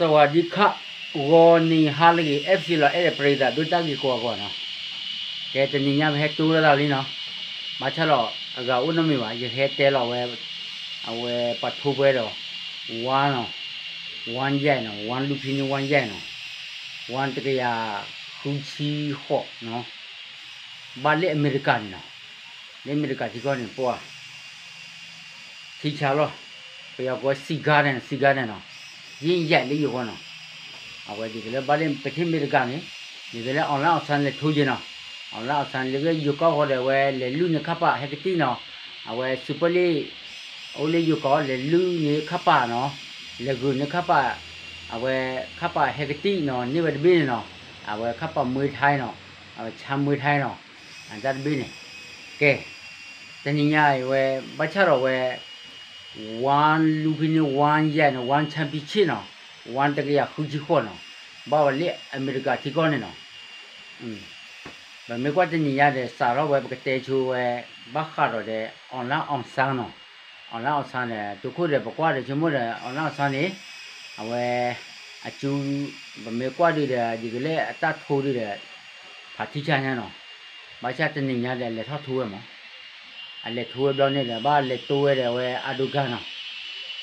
สวัสดีค่ะ ဂီၤနံၤဟါလၢအဂ့ၤ F C လီၤ အဲၣ်ဒိးပရံသးဒိၣ်တၢ်ဂ့ၤကိးဂၤနီၤ, ကဲတနံၤညါပဟဲတိၢ်လိာ်သးလံနီၤ, ဘၣ်ဆၣ်ဒီးအဂၤအိၣ်နီတမံၤဘၣ် ယကဟဲတဲလီၤဝဲ, အဝဲပှၤထိပှဲၤဒီး ဝါနီၤ, ဝါယဲၢ်နီၤ, ဝါလူဖံန့ၣ်ဝါယဲၢ်နီၤ, ဝါတကယၤဃုဆံဃိးနီၤ, ဘၣ်လၢအမဲရကၤန့ၣ်နီၤ, လၢအမဲရကၤထံကီၢ်န့ၣ် ပှၤ ထံဆါလီၤ, ပယီၤကိးဝဲ စံးကားန့ၣ် စံးကားန့ၣ်နီၤ, ယင်းယဲၢ်လၢယိၤဃီနီၤ, အဝဲဒ်သိးလၢဘၣ်လၢပထံၣ်အမဲရကၤန့ၣ်, ဒ်သိးလၢ online အီၣ်ဆၣ်န့ၣ်လဲၤထိယဲၢ်နီၤ, online အီၣ်ဆၣ်န့ၣ်လၢယိၤကီၢ်ဃီဒီး အဝဲလဲၤလုၢ်န့ၣ်ခါပာ်ဟဲကတံၢ်နီၤ, အဝဲ super league အိၣ်လၢယိၤကီၢ် လဲၤလုၢ်န့ၣ်ခါပာ်နီၤ, လဲၤဂုာ်န့ၣ်ခါပာ်, အဝဲခါပာ်ဟဲကတံၢ်နီၤ န့ၢ်ဝဲတဘ့ၣ်န့ၣ်နီၤ, အဝဲခါပာ်မွေးထိုင်းနီၤ, အဝဲဆါမွေးထိုင်းနီၤ, တၢ်တဘ့ၣ်န့ၣ်, ကဲ, တနံၤညါအံၤဝဲ, ဘၣ်ဆၣ်ဒီးဝဲ ဝါလူဖံန့ၣ် ဝါယဲၢ်နီၤ, ဝါ championship နီၤ, ဝါတကယၤဃုဆံဃိးနီၤ, ဘၣ်ဝဲလၢအမဲရကၤထံကီၢ်န့ၣ်နီၤ, ပမ့ၢ်ကွၢ်တနံၤညါဒီး စးထီၣ်ဝဲ ပကတဲဆိဝဲ, ဘၣ်ဃးဒီးဒီး online အီၣ်ဆၣ်နီၤ, online အီၣ်ဆၣ်န့ၣ် တုၤခိၣ်ဒီးပကွၢ်ဒီးဆိကမိၣ်ဒီး online အီၣ်ဆၣ်န့ၣ်, အဝဲ, အစု, ပမ့ၢ်ကွၢ်ဒုးဒီး ဒ်သိးလၢအတၢ်ထိဒုးဒီး, ဖးထံဆါညါနီၤ, ဘၣ်ဆၣ်တနံၤညါဒီးအလဲၤထီၣ်ထိဝဲမး အလဲၤထိဝဲဘျီန့ၣ်ဒီး ဘၣ်လဲၤတိဝဲဒီးအဝဲ Erdogan နီၤ,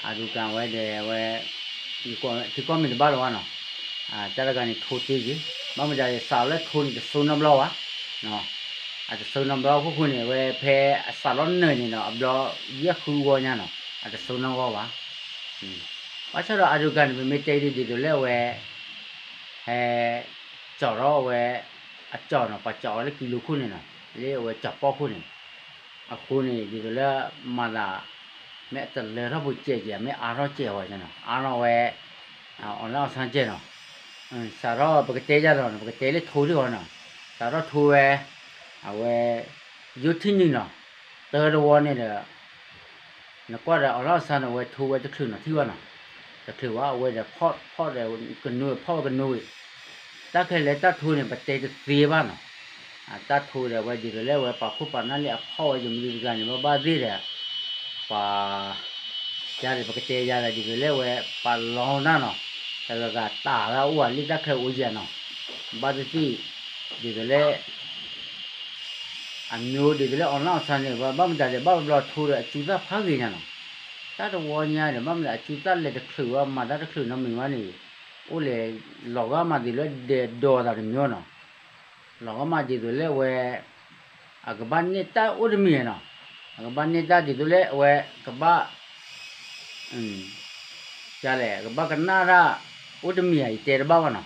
Erdogan ဝဲဒီးအဝဲ, ထံကီၢ်မ့ၢ်တဘၣ်လီၤဘၣ်နီၤ, တၢ်တဂၤန့ၣ်ထိတ့ၢ်က့ၤ, ဘၣ်မတၤစးလၢထိန့ၣ်တစိနီတဘျီဘၣ်, အတစိနီတဘျီအခိၣ်ဃိန့ၣ် အဝဲဖဲအစးလီၤနၢၤန့ၣ်ဒီး အဘျီယဲၢ်ဃုဂီၢ်ညါနီၤ, အတစိနီဂီၢ်ဘၣ်, ဘၣ်ဆၣ်ဒီး Erdogan န့ၣ် ပမ့ၢ်တဲဒ်သိးလၢအဝဲ ဟဲ, ကၠီၣ်ထီၣ်ဝဲ, အကၠီၣ်နီၤ ပှၤကၠီၣ်အီၤလၢကံလိခိၣ်န့ၣ်နီၤ, လၢအဝဲကၠီၣ်ပီၣ်ခိၣ်န့ၣ်, အဃိန့ၣ် ဒ်သိးလၢ, မၤသး, မ့ၢ်အတလၢထီၣ်ဖိစဲးက့ၤ မ့ၢ်အါထီၣ်စဲးဝဲနီၤ အါထီၣ်ဝဲ, အီၣ်လၢအီၣ်ဆၣ်ကဲနီၤ, စးထီၣ်ပကတဲယၤဒီး ပကတဲလၢထိဒံးအီၤနီၤ, စးထီၣ်ထိဝဲ, အဝဲ, ယိထံၣ်နုာ်နီၤ, တၢတဝီန့ၣ်ဒီး နကွၢ်ဒီးအီၣ်လၢအီၣ်ဆၣ်န့ၣ် အဝဲထိဝဲတချုးနီၤထံၣ်ဘၣ်နီၤ, တချုးဘၣ် အဝဲဒီးဖီၣ်ဖီၣ်ဒီးကနူၤဖီၣ်ဝဲကနူၤဝံၤ, တၢ်ခဲလၢာ်တၢ်ထိန့ၣ် ပတဲတသ့ဘၣ်နီၤ, တၢ်ထိဒီးအဝဲဒ်သိးလၢအဝဲပာ်ခိၣ်ပာ်နၢ်လၢအဖီၣ်ဝဲယမနုၤတဂၤန့ၣ် ဘၣ်ဘၣ်သ့ၣ်ဒီး, ပှၤ, ယၤဒီးပကတဲယၤဒီးဒ်သိးလၢအဝဲ, ပာ်လီၤနၢ်နီၤ, တဂၤဂၤတၢ်လၢအအိၣ်ဝဲလၢတၢ်ခဲအိၣ်ယၤနီၤ, ဘၣ်သ့ၣ်သ့ၣ်, ဒ်သိးလၢ အမ့ၢ်အိၣ်ဒ်သိးလၢအီၣ်လၢအီၣ်ဆၣ်န့ၣ် ဘၣ်မတၤဒီး ဘၣ်ဘျီထိဒီးအစူသၣ်ဖးဂ့ၤညါနီၤ, တၢ်တဝီညါဒီး ဘၣ်မနုၤအစူသၣ်လဲၤတချုးဝဲ မၤတၢ်တချုးနီတမံၤဝဲန့ၣ်, အိၣ်လဲၤလီၤဂာ်မးဒ်သိးလၢဒဲးဒီးသးတမံၤနီၤ, လီၤဂာ်မးဒ်သိးလၢအဝဲ, အကဘၣ်န့ၢ်တၢ်အိၣ်တမံၤနီၤ, အကဘၣ်န့ၢ်တၢ်ဒ်သိးလၢအဝဲကဘၣ် ကလဲၣ် ကဘၣ်ကနၣ်တၢ်, အိၣ်တမံၤဧါ ယတဲတဘၣ်ဘၣ်နီ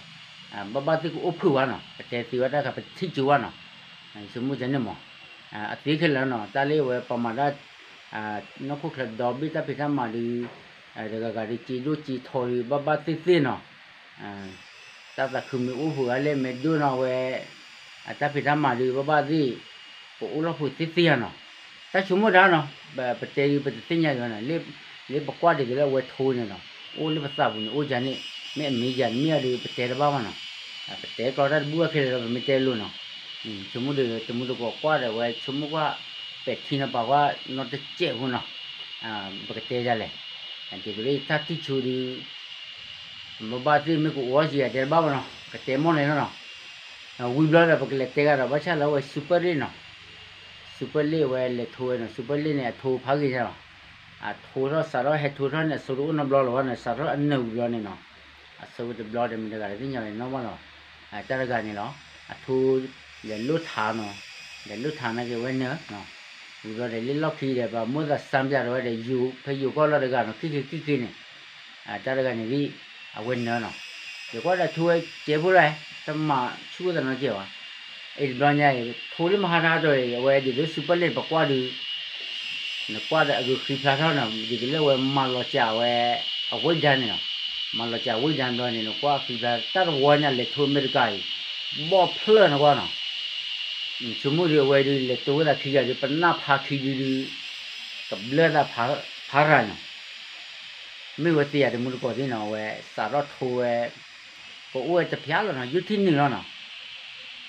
ၤ, ဘၣ်ဘၣ်သ့ၣ်ကအိၣ်ဖုၣ်ဘၣ်နီၤ ပတဲသ့ဝဲတၢ်ခါ ပထံၣ်ကၠိဘၣ်နီၤ, ဆိကမိၣ်ကန့ၣ်မး, အသ့ခဲလၢာ်နီၤ တၢ်လၢအဝဲပှၤမၤတၢ်, နီၢ်ခိၣ်ချၢဒီဘ့ၣ်တၢ်ဖံးတၢ်မၤဒီး, တဂၤဂၤဒီးစ့ဒိၣ်စ့ထီဒီး ဘၣ်ဘၣ်သ့ၣ်သ့ၣ်နီၤ တၢ်သးခုမ့ၢ်အိၣ်ဃုာ်ဂၤလၢမဲာ်ဒိၣ်နီၤဝဲ, အတၢ်ဖံးတၢ်မၤဒီး ဘၣ်ဘၣ်သ့ၣ်, ကအိၣ်လီၢ်ဖိသ့ၣ်သ့ၣ်ဧါနီၤ, တၢ်ဆိကမိၣ်တၢ်နီၤ, ပတဲဒီးပတသ့ၣ်ညါယၤနီၤ, လၢပကွၢ်ဒ်သိးလၢအဝဲထိန့ၣ်နီၤ, အိၣ်လၢပသးပူၤန့ၣ်အိၣ်ယၤန့ၣ်, မ့ၢ်အမ့ၢ်ယၤန့ၣ်မ့ၢ်အဒီးပတဲတဘၣ်ဘၣ်နီၤ, ပတဲကျီတၢ်တဘူၣ်ဘၣ်ခဲလၢာ်ဒီး ပမ့ၢ်တဲလိၤနီၤ, ဆိကမိၣ်ဒီးတမူတကိးကွၢ်ဒီးဝဲဆိကမိၣ်ကွၢ်, ပဲာ်ထံနီၤပာ်ကွၢ်နီတစဲးဖိနီၤ, ပကတဲယၤလဲၣ်, ဒ်သိးလၢယတၢ်ထံၣ်ဆိဒီး ဘၣ်ဘၣ်သ့ၣ်မ့ၢ်ကအိၣ်စ့ၢ်ကီးတဲတဘၣ်ဘၣ်နီၤ ကတဲမီၢ်န့ၣ်လီၤနီၤ, ဝံၤဘျီဒီးပကလဲၤတဲဂၤဒီး ဘၣ်ဆၣ်လၢအဝဲ super league နီၤ, super league ဝဲလဲၤထိဝဲနီၤ super league န့ၣ် အထိဖးဂ့ၤညါလီၤ, အထိထီၣ်စးထီၣ်ဟဲထိထီၣ်န့ၣ် အစိတအိၣ်နီတဘျီလၢၤဘၣ်နီၤ စးထီၣ်အနၢၤဝံၤဘျီန့ၣ်နီၤ, အစိဝဲတဘျီဒီးမ့ၢ်တဂၤတသ့ၣ်ညါလၢၤနီတဘျီလီၤ, တၢ်တဂၤန့ၣ်လီၤ, အထိ, လဲၤလိၣ်ထးနီၤ, လဲၤလိၣ်ထးနာ်က့ၤဝဲနၢၤ ဝံၤဘျီဒီးလၢလီၢ်ခံဒီး ပှၤမိၣ်သးစၢ်ပျးဒီးဝဲဒီး ဖဲယိၤကီၢ်လီၤတဂၤနီၤ ခံက့ၤခံက့ၤန့ၣ်, တၢ်တဂၤန့ၣ်ဒ်, အဝဲနၢၤနီၤ, ယကွၢ်ဒီးထိဝဲကဲဖိလီၤ, တမၤဆူၣ်သးနီတစဲးဘၣ်, အ့ၣ်တဘျီညါအံၤ ထိလၢမဟါတဟါတီၤအံၤ အဝဲဒ်သိး super league ပကွၢ်ဒီး နကွၢ်ဒီးအဂုာ်ဃံဖျါထီၣ်နီၤ ဒ်သိးလၢအဝဲမၤလီၤစှၤဝဲ, အဝ့ၢ်ဒၣ်န့ၣ်နီၤ, မၤလီၤစှၤဝ့ၢ်ဒၣ်ဘျီန့ၣ် နကွၢ်ဃံဖျါတၢ်တဝီညါလဲၤထိအမဲရကၤအံၤ, ဘီၣ်ဖျၢၣ်နကွၢ်နီၤ, ဆိကမိၣ်ဒီးအဝဲဒုးလဲၤတိဝဲသးခံဂၤဒီး ပနၢ်ဖးခံဒုဒုး, ကဘျၢသးဖးရၤနီၤ မ့ၢ်ဝဲသ့ၣ်ယၤတမူတကိးသ့ၣ်နီၤ အဝဲစးထီၣ်ထိဝဲ, ကအိၣ်ဝဲတဖျါလီၤနီၤ ယိထံၣ်နုာ်လီၤနီၤ,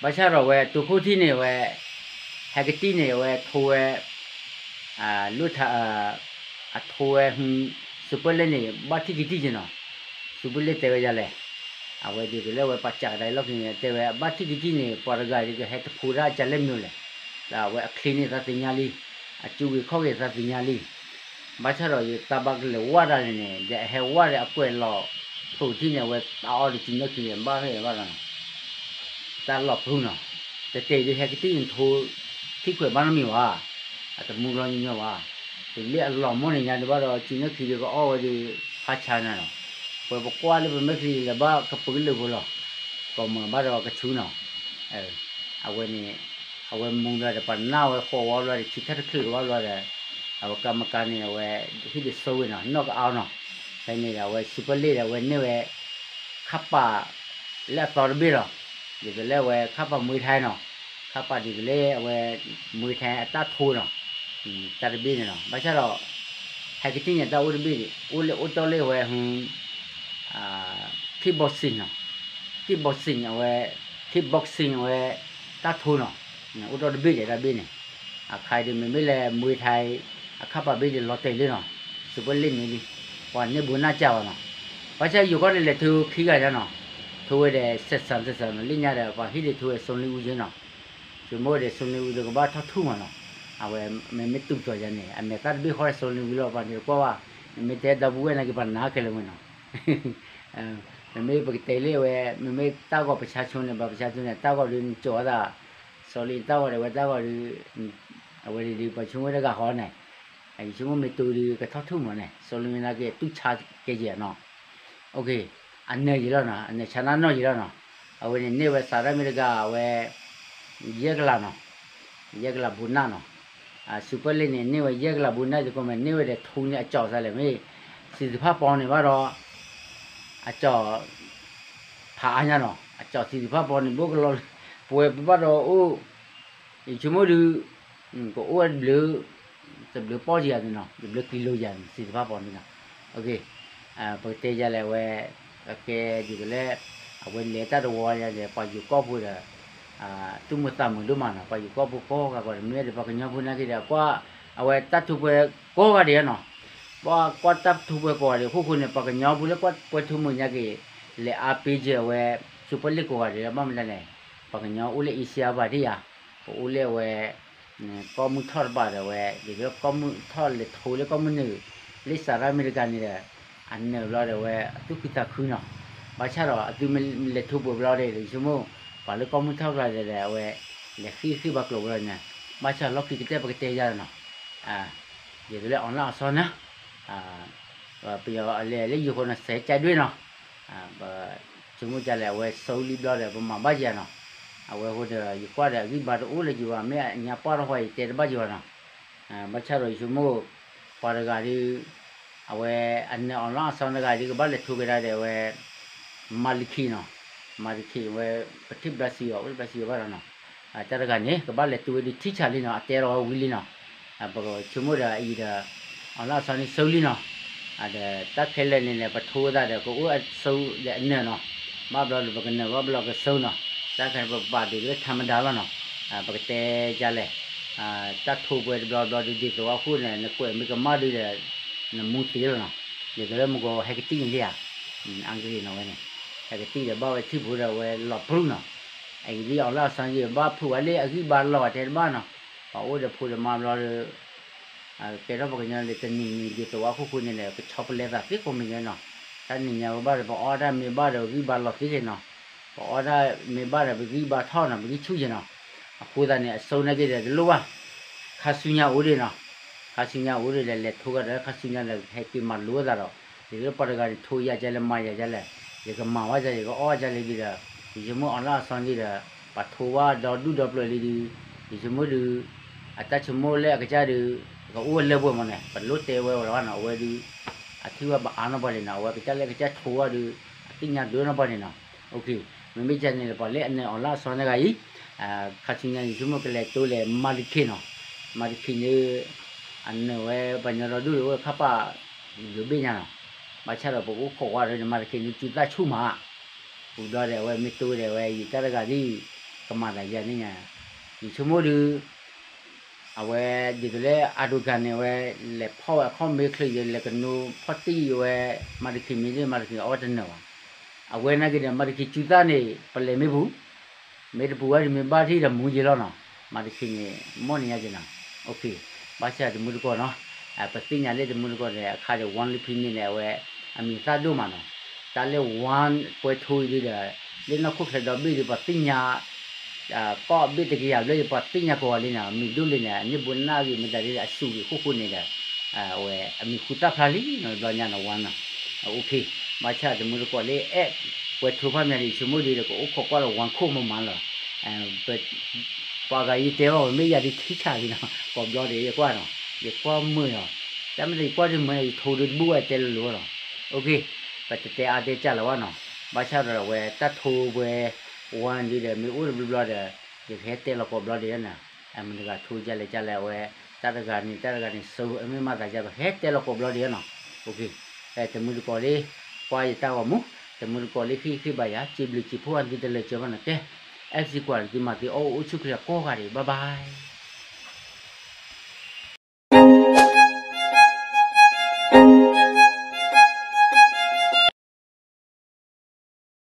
ဘၣ်ဆၣ်ဒီးဝဲ တိခိၣ်ထံၣ်န့ၣ်ဝဲ, ဟဲကတံၢ်န့ၣ်ဝဲထိဝဲ, လိၣ်ထး, အထိဝဲ, super league န့ၣ် ဘၣ်ထံၣ်ကတံၢ်က့ၤနီၤ, သုးပလ့ၣ်တဲဝဲဒ်လဲၣ်, အဝဲဒ်သိးလၢအဝဲပာ်စးကဒါအံၤလီၢ်ခံန့ၣ် တဲဝဲအဘၣ်ထံၣ်ကကံၢ်န့ၣ် ပှၤတဂၤဒ်ကဟဲတဖိဒၣ်ကလဲၣ်မနုၤလဲၣ်, ဒီးအဝဲအချ့န့ၢ်သးသ့ၣ်ညါလံ, အစုဂ့ၤခီၣ်ဂ့ၤသးသ့ၣ်ညါလံ, ဘၣ်ဆၣ်ဒီးယတၢ်ဘၣ်ကလဲၤဝၢ်တၢ်န့ၣ်န့ၣ် ဒီးအဟဲဝၢ်ဒီးအကွဲးလီၤဖျိးထံၣ်န့ၣ် အဝဲတၢ်အီၣ်တစုနၢၣ်ခံန့ၣ် ဘၣ်ဖဲဘၣ်လီၤနီၤ တၢ်လီၤပျူၢ်နီၤ, တတဲဒုးဟဲကတံၢ်န့ၣ်ထိ ထံၣ်ခွဲးဘၣ်နီတမံၤဘၣ်, အတမူလီၤညီညီဘၣ်, တလၢအလီၤမီၢ်န့ၣ်ညါဒုးဘၣ်ဒီး စုနၢၣ်ခံဒုးကအီၣ်ဝဲဒုး ဖးဆါနၤနီၤ, ပှၤပကွၢ်လၢပမဲာ်ချံလၢဘၣ်ကပုာ်ကလုာ်ဖိလီၤ, ကိးမုၢ်ဘၣ်ဒီးကဆူနီၤ, အဝဲန့ၣ် အဝဲမူဘျီဒီး ပှၤနၢ်ဝဲဃီဝီဘျီဒီး ဆံထၢၣ်တချုးဘၣ်ဘျီဒီး အဝဲကါမကါန့ၣ် အဝဲဟံၣ်ဒုးဆိဝဲနီၤ နီၢ်ကအါနီၤ, ဖဲန့ၣ်ဒီး အဝဲစုပလ့ၣ်ဒီး အဝဲန့ၢ်ဝဲ ခါပာ် လၢအသီတဘ့ၣ်လီၤ, ဒ်သိးလၢအဝဲခါပာ်မွေးထိုင်းနီၤ, ခါပာ်ဒ်သိးလၢအဝဲ မွေးထိုင်းအတၢ်ထိနီၤ, တၢ်တဘ့ၣ်န့ၣ်နီၤ, ဘၣ်ဆၣ်ဒီး ဟဲကတံၢ်န့ၣ် တၢ်အိၣ်တဘ့ၣ်ဒံး အိၣ်လၢအိၣ်တီၢ်လၢအဝဲ kickboxing နီၤ, kickboxing အဝဲ kickboxing အဝဲ တၢ်ထိနီၤ, အိၣ်တီၢ်တဘ့ၣ်ဒံးတၢ်ဘ့ၣ်န့ၣ်, အခါအံၤဒုး မ့မ့ၢ်လဲၤ Muay Thai အခါပာ်ဘ့ၣ်ဒံးလီၤတဲာ်လံနီၤ, စုပလ့ၣ်န့ၣ်လံ, ပှၤန့ၢ်ဘူးနၢ်ကၢ်ဘၣ်နီၤ, ဘၣ်ဆၣ်ယိၤကီၢ်န့ၣ် လဲၤထိခံဂၤညါနီၤ, ထိဝဲဒီး စဲးစၢ်စဲးစၢ်နီၤ လၢညါဒီး ပှၤဟံၣ်ဒုးထိဝဲစီၤလ့ဝံယဲနီၤ, ဆိကမိၣ်ဒီး စီၤလ့ဝံဒီးကဘၣ်ထီၣ်ထူၣ်မးနီၤ, အဝဲ မ့မ့ၢ်တူၢ်ကီၤယၤန့ၣ် အမဲာ်သၣ်တဘ့ၣ်ဃီဒီးစီၤလ့ဝံလီၤ ပှၤန့ၣ်တကွၢ်ဘၣ်, မ့မ့ၢ်တဲဒီပုၢ်ဝဲၢ်နာ်က့ၤ ပှၤနာ်ခဲလၢာ်ဝဲနီၤ မ့မ့ၢ်ပကတဲလၢအဝဲ မ့မ့ၢ်တၢ်ဂီၤပဆါဆိန့ၣ် ဘၣ်ပဆါဆိန့ၣ် တၢ်ဂီၤဒုးနကၠီၤအသး, စီၤလ့တၢ်ဂီၤဒီး အဝဲတၢ်ဂီၤဒုး အဝဲဒုးပှၤဆိကမိၣ်တဂၤဃီန့ၣ်, ယဆိကမိၣ်မ့ၢ်တိၤဒုးကထီၣ်ထူၣ်မးန့ၣ် စီၤလ့နာ်က့ၤ တူၢ်ဆါကဲယဲၢ်နီၤ, အနၢၤယံာ်လီၤနီၤ အနၢၤဆါနၢ်နီၢ်ယံာ်လီၤနီၤ, အဝဲန့ၣ်န့ၢ်ဝဲစးထီၣ်မ့ၢ်တဂၤ အဝဲ ယဲၢ်ကလးနီၤ, ယဲၢ်ကလးဘူးနၢ်နီၤ, စုပလ့ၣ်န့ၣ် န့ၢ်ဝဲယဲၢ်ကလးဘူးနၢ် ယကိးမ့ၢ်န့ၢ်ဝဲဒီးထူန့ၣ် အကၠီၤသးလဲၣ်မ့ၢ် စံးသဖၣ်ပီန့ၣ်ဘၣ်ဒီး အကၠီၤ ဖးအါညါနီၤ အကၠီၤစံးသဖၣ်ပီန့ၣ် ဘိကလီၤ ပဝဲပဘၣ်ဒီးအိၣ် ယဆိကမိၣ်ဒုး ကအိၣ်ဝဲတဘျုး တဘျုးပီၢ်ယၤန့ၣ်နီၤ တဘျုးကံလိယၤန့ၣ် စံးသဖၣ်ပီန့ၣ်နီၤ, ပကတဲယၤလဲၣ်ဝဲ ကဲဒ်သိးလၢ အဝဲလဲၤတၢ်တဝီယၤဒီး ပှၤယိၤကီၢ်ဖိဒီး သူၣ်မုာ်သးမုာ်ဒိၣ်မးနီၤ ပှၤယိၤကီၢ်ဖိကိးဂၤကိးဂၤ မ့ၢ်ဒီးပှၤကညီဖိနာ်က့ဒီး ကွၢ် အဝဲတၢ်ထူးပှဲၤကိးဂၤဒဲးနီၤ, ပှၤကွၢ်တၢ်ထူးပှဲၤကိးဂၤဒဲး အခိၣ်ဃိန့ၣ် ပှၤကညီဖိလၢကွၢ်ပှဲၤထူးမုာ်နာ်က့ လဲၤအါပ့ၤကဲအဝဲ စူးပၢလ့ၣ်ကိးဂၤဒဲးလီၤ ဘၣ်မနုၤလဲၣ်န့ၣ် ပှၤကညီအိၣ်လၢအ့ရှံယါပှၤဒံးယၤ, ပအိၣ်လၢအဝဲ ကီၢ်မုၢ်ထီၣ်တပၤဒီးဝဲ ဒ်သိးကီၢ်မုၢ်ထီၣ်လဲၤထိလၢကီၢ်မုၢ်နုာ် လၢစးထီၣ်အမဲရကၤန့ၣ်ဒီး အနၢၤဘျီဒီးဝဲ အသူၣ်ခုသးခုနီၤ, ဘၣ်ဆၣ်ဒီးအသုမ့ၢ်လဲၤထိပှဲၤဘျီဒီး ယဆိကမိၣ် ပှၤလၢကီၢ်မုၢ်ထီၣ်ကျါဒီး အဝဲ လဲၤဃ့ဃ့ဘၣ်ကျိၤဘျီန့ၣ်, ဘၣ်ဆၣ်လီၢ်ခံကတၢၢ်ပကတဲယၤနီၤ, ဒ်သိးလၢအီၤလၢအီၤစီန့ၣ် ပယီၤအလဲၤလၢယိၤဃိန့ၣ် စဲးကၠဲးဒွဲၣ်နီၤ, ပဆိကမိၣ်ကလဲၣ် အဝဲဆိလံဘျီဒီး ပမၤဘၣ်ယၤနီၤ, အဝဲဃိဒီး ယကွၢ်ဒီးအဂံၢ်ဘါတအိၣ်လၢယိၤဘၣ် မ့ၢ်အညါပှၢ်ထီၣ်ဃီ ယတဲတဘၣ်ယိၤဘၣ်နီၤ, ဘၣ်ဆၣ်ဒီးယဆိကမိၣ် ပှၤတဂၤဒုး အဝဲအနၢၤအီၤလၢအီၤစီတဂၤဒုး ကဘၣ်လဲၤထိကဒါဒီးအဝဲ မၤလံခံနီၤ, မၤလံခံဝဲ ပထံၣ်ဘျါစံးအီၤ အိၣ်လၢဘျါစံးအီၤဘၣ်ဒီးနီၤ, တၢ်တဂၤန့ၣ် ကဘၣ်လဲၤတုၤဝဲဒုးထံဆးလံနီၤ အတဲလီၤဝဲဝံၤလံနီၤ, ပဆိကမိၣ်ဒီးအံၤဒီး အီၤလၢအီၤစီန့ၣ်ဆိလံနီၤ, ဒီးတၢ်ခဲလၢာ်န့ၣ်န့ၣ် ပထိသးဒီး ကအိၣ်အဆိဒီးအနၢၤနီၤ, ဘၣ်ဘျီဒီးပကနၢၤ ဘၣ်ဘျီကဆိနီၤ, တၢ်ခဲန့ၣ်ပပာ်ဒ်သိးလၢထးမဒါလီၤနီၤ, ပကတဲဒ်လဲၣ် တၢ်ထိပှဲၤတဘျီဘျီဒ်သိးအဃိန့ၣ် နကွဲးမ့ၢ်ကမၣ်ဒုးဒီး နမူသ့လီၤနီၤ, ဒ်သိးလၢမူကီးဟဲကတံၢ်န့ၣ်လံဧါ, အါက့ၤနီၤဝဲန့ၣ် ဟဲကတံၢ်ဒီးဘၣ်ဝဲထံၣ်ဖိဒီးဝဲလီၤပြူၢ်နီၤ, အံၤဒ်အီၤလၢအီၤစီန့ၣ် ဘၣ်ဖုးဝဲလၢအဂံၢ်ဘါလီၤတဲတဘၣ်နီၤ, ပှၤအိၣ်ဒီးဖိဒီးမါဘျီဒီး ကဲထီၣ်ပှၤကညီလၢတနံၤနံၤဒ်သိးအခိၣ်ဃိန့ၣ်ဒီး ကဆီပလဲသးသ့ကိးမံၤယဲနီၤ, တၢ်နံၤညါဝဲဘၣ်ဒီး ပအီၣ်တၢ်မ့ၢ်ဘၣ်ဒီးပဂံၢ်ဘါလီၤသ့က့ၤနီၤ, ပအီၣ်တၢ်မ့ၢ်ဘၣ်ဒီးပဂံၢ်ဘါထီၣ်နီၤ ပဂံၢ်ဆူၣ်ယဲနီၤ, အဃိသတးန့ၣ် အဆိနာ်က့ဒီးတလိၣ်ဘၣ်, ခါဆူညါအိၣ်ဒံးနီၤ, ခါဆူညါအိၣ်ဒံးဒီး လဲၤထိကဒီးခါဆူညါဒီး ဟဲက့ၤမၤလိသးဒီး, ဒ်သိးပှၤတဂၤန့ၣ် ထိယၤကလဲၣ် မၤယၤကလဲၣ်, ယကမၤဝဲကလဲၣ် ယကအီၣ်ကလဲၣ်ဒ်ဒီး, ယဆိကမိၣ်အီၤလၢအီၤစီန့ၣ်ဒီး ပှၤထိဝဲဒီဒူၣ်ဒီပျၢၤလံဒုး, ယဆိကမိၣ်ဒုး, အတၢ်ဆိကမိၣ်လၢအကစၢ်ဒုး, ကအိၣ်ဝဲလၢပှဲၤမးန့ၣ် ပတလိၣ်တဲဝဲဝဲလီၤဘၣ်နီၤ အဝဲဒုး, အထံၣ်ဝဲဘၣ်အါနီတပှၤလံနီၤ အဝဲကစၢ်လၢကစၢ်ထိဝဲဒုး, အသ့ၣ်ညါဒိၣ်နီတပှၤန့ၣ်နီၤ, မ့မ့ၢ်ကန့ၣ်ဒီး ပှၤလၢအနၢၤအီၤလၢအစီန့ၣ်တဂၤအံၤ, ခါဆူညါယဆိကမိၣ်ကလဲၤတိလဲၤမၤတခ့နီၤ, မၤတခ့န့ၣ်, အနၢၤဝဲပှၤကညီဒီဒူၣ်ဒီးအိၣ်ခါပာ်, ယိၤဘ့ၣ်ညါနီၤ, ဘၣ်ဆၣ်ဒီးပကအိၣ်ခိးဝဲဒီးမၤတခ့န့ၣ် စုသၣ်ဆူၣ်မး ပူၤဘျီဒီး အဝဲမ့ၢ်တိဒီး အဝဲယတၢ်တဂၤဒ်အံၤ ကမၤသးယၤန့ၣ်ညါ, ယဆိကမိၣ်ဒုး, အဝဲဒ်သိးလၢ Erdogan န့ၣ် အဝဲလဲၤဖီၣ်ဝဲအခီၣ်မ့ၢ်ချုးယလဲၤကနိဖီၣ်တံၢ်ဝဲ မၤတခံမံၤဒ်မၤတခံအီၣ်တနၢၤဘၣ်. အဝဲနာ်က့ဒီး မၤတခံကၠူသၣ်န့ၣ် ပလဲၤမ့ၢ်ပူၤ မ့ၢ်တပူၤဝဲဒီးမ့ၢ်ဘၣ်ထံၣ်ဒီးမူယဲလီၤနီၤ. မၤတခံန့ၣ် မီၢ်န့ၣ်ညါက့နီၤ. ဘၣ်ဆၣ်တမူတကိးနီၤ, ပသ့ၣ်ညါလၢတမူတကိးန့ၣ် အခါဒီး One လၢဖံန့ၣ်န့ၣ် အဝဲ အမံၤသၣ်ဒိၣ်မးနီၤ. တၢ်လၢ One ပှဲၤထူအံၤဒ်ဒီး လၢနီၢ်ခိၣ်ချၢဒီဘ့ၣ်ဒီး ပှၤသ့ၣ်ညါ ကီၢ်ဘ့ၣ်တကယၤဘျဲၣ်ဒီး ပှၤသ့ၣ်ညါကိးဂၤလံန့ၣ် မံၤဒိၣ်လံန့ၣ် အန့ၣ်ဘိးနၢ်ဂ့ၤ မ့ၢ်တၢ်ဒ်အစူၢ်ဂ့ၤဃိဃိန့ၣ်ဒီး အဝဲအမံၤဃူသၣ်ဖျါလံနီၤ တဘျီညါနီၤ One နီၤ. ဘၣ်ဆၣ်တမူတကိးလၢအဲၣ်ပှဲၤထူဖးမံၤဒီး ယဆိကမိၣ်ဒ်ဒီး ကအိၣ်ခိးကွၢ်လၢ One ခိၣ်မးမးလီၤ. ပှၤဂၤယတဲဘၣ်ဝဲ မ့ၢ်ယၤဒ်ထံထးလံနီၤ ကိးဘျီဒီး ယကွၢ်နီၤ ယကွၢ်မုာ်နီၤ. တၢ်မ့ၢ်ယကွၢ်ဒ်မုာ်န့ၣ် ယထိဒုတဘူၣ်ဝဲတဲလၢလီၤနီၤ. ပတတဲအါတဲကၢ်လၢၤဘၣ်နီၤ. ဘၣ်ဆၣ်ဒီးအဝဲတၢ်ထိပှဲၤ One ဒ်ဒီး မ့ၢ်အိၣ်တဘျီဘျီဒီး ယကဟဲတဲလီၤကိးဘျီဒီးနီၤ. မတၤဂၤထိကလဲၤကလဲၤအဝဲ တၢ်တဂၤန့ၣ် တၢ်တဂၤန့ၣ် စၢမ့ၢ်မၤသးယၤ ပဟဲတဲလီၤကိးဘျီဒီးနီၤ. တမူတကိးလၢ ကွၢ်ယတၢ်ဂီၤမူ, တမူတကိးလၢဃ့ဃ့ဘၣ်ယၤ စံးဘျုးစံးဖှိၣ်အသုတလၢာ်စၢၤဘၣ်နီၤ. ကဲ FC ကွၢ်သုမၤသုအီၣ်အိၣ်ဆူၣ်ချ့ကိးဂၤဒဲး bye bye.